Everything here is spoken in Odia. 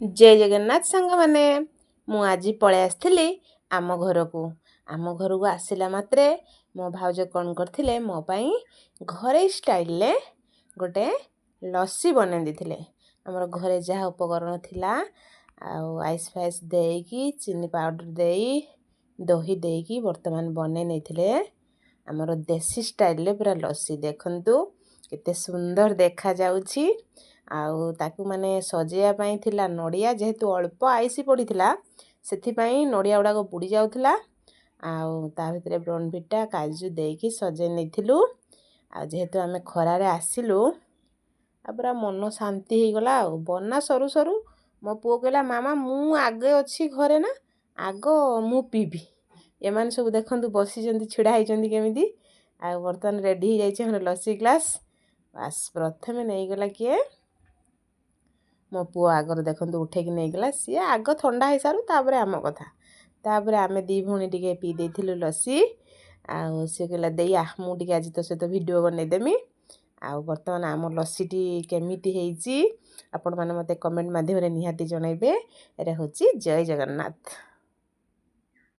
ଜୟ ଜଗନ୍ନାଥ ସାଙ୍ଗମାନେ, ମୁଁ ଆଜି ପଳେଇ ଆସିଥିଲି ଆମ ଘରକୁ। ଆମ ଘରକୁ ଆସିଲା ମାତ୍ରେ ମୋ ଭାଉଜ କ'ଣ କରିଥିଲେ, ମୋ ପାଇଁ ଘରୋଇ ଷ୍ଟାଇଲରେ ଗୋଟେ ଲସି ବନେଇ ଦେଇଥିଲେ। ଆମର ଘରେ ଯାହା ଉପକରଣ ଥିଲା ଆଉ ଆଇସ୍ ଫାଇସ୍ ଦେଇକି, ଚିନି ପାଉଡ଼ର ଦେଇ, ଦହି ଦେଇକି ବର୍ତ୍ତମାନ ବନେଇ ନେଇଥିଲେ ଆମର ଦେଶୀ ଷ୍ଟାଇଲରେ ପୁରା ଲସି। ଦେଖନ୍ତୁ କେତେ ସୁନ୍ଦର ଦେଖାଯାଉଛି। ଆଉ ତାକୁ ମାନେ ସଜେଇବା ପାଇଁ ଥିଲା ନଡ଼ିଆ। ଯେହେତୁ ଅଳ୍ପ ଆଇସ୍ ପଡ଼ିଥିଲା, ସେଥିପାଇଁ ନଡ଼ିଆ ଗୁଡ଼ାକ ବୁଡ଼ି ଯାଉଥିଲା। ଆଉ ତା ଭିତରେ ବର୍ନଭିଟା, କାଜୁ ଦେଇକି ସଜେଇ ନେଇଥିଲୁ। ଆଉ ଯେହେତୁ ଆମେ ଖରାରେ ଆସିଲୁ, ଆଉ ପୁରା ମନ ଶାନ୍ତି ହେଇଗଲା। ଆଉ ବନା ସରୁ ସରୁ ମୋ ପୁଅ କହିଲା, "ମାମା, ମୁଁ ଆଗେ ଅଛି ଘରେ ନା, ଆଗ ମୁଁ ପିଇବି।" ଏମାନେ ସବୁ ଦେଖନ୍ତୁ ବସିଛନ୍ତି, ଛିଡ଼ା ହେଇଛନ୍ତି କେମିତି। ଆଉ ବର୍ତ୍ତମାନ ରେଡ଼ି ହେଇଯାଇଛି ଆମର ଲସି ଗ୍ଲାସ୍। ବାସ୍, ପ୍ରଥମେ ନେଇଗଲା କିଏ? ମୋ ପୁଅ ଆଗରେ ଦେଖନ୍ତୁ ଉଠେଇକି ନେଇଗଲା ସିଏ। ଆଗ ଥଣ୍ଡା ହେଇସାରୁ, ତାପରେ ଆମ କଥା। ତାପରେ ଆମେ ଦୁଇ ଭଉଣୀ ଟିକେ ପିଇ ଦେଇଥିଲୁ ଲସି। ଆଉ ସିଏ କହିଲା, "ଦେଇ, ମୁଁ ଟିକେ ଆଜି ତୋ ସହିତ ଭିଡ଼ିଓ ବନେଇଦେମି।" ଆଉ ବର୍ତ୍ତମାନ ଆମ ଲସିଟି କେମିତି ହେଇଛି, ଆପଣମାନେ ମୋତେ କମେଣ୍ଟ ମାଧ୍ୟମରେ ନିହାତି ଜଣାଇବେ। ରହୁଛି, ଜୟ ଜଗନ୍ନାଥ।